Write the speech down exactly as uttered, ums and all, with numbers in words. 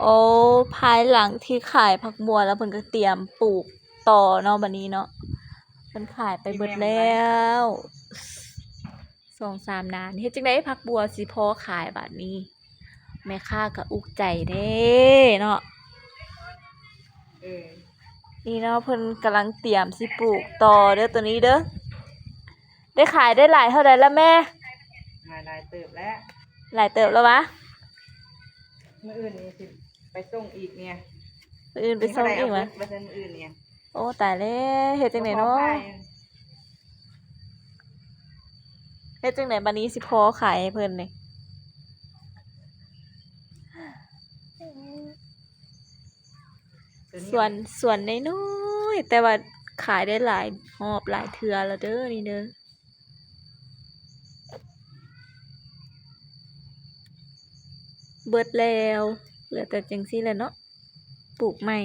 โอ้ ภายหลังที่ขายผักบัวแล้วเพิ่นก็เตรียมปลูกต่อเนาะ บัดนี้เนาะ เพิ่นขายไปเบิดแล้ว สองสามนาน เฮ็ดจั่งใดผักบัวสิพอขายบัดนี้ แม่ค้าก็อุกใจเด้เนาะ เออ นี่เนาะ เพิ่นกำลังเตรียมสิปลูกต่อเด้อ ตัวนี้เด้อ ได้ขายได้หลายเท่าใดแล้วแม่ หลาย หลายเติบแล้ว หลายเติบแล้ววะ มื้ออื่นนี่สิไปส่งอีกเนี่ย มื้ออื่นไปส่งอีกวะ มื้อเท่าใดเอาเบิดว่าซั่น มื้ออื่นเนี่ย โอ้ ตายแล้ว เฮ็ดจั่งใดเนาะ บ่พอขาย เฮ็ดจั่งใดบัดนี้สิพอขายให้เพิ่นนี่ ตัวนี้ สวน สวนน้อยๆ แต่ว่าขายได้หลายรอบหลายเทื่อแล้วเด้อ นี่เด้อ เบิดแล้ว เหลือแต่จั่งซี้แหละเนาะ ปลูกใหม่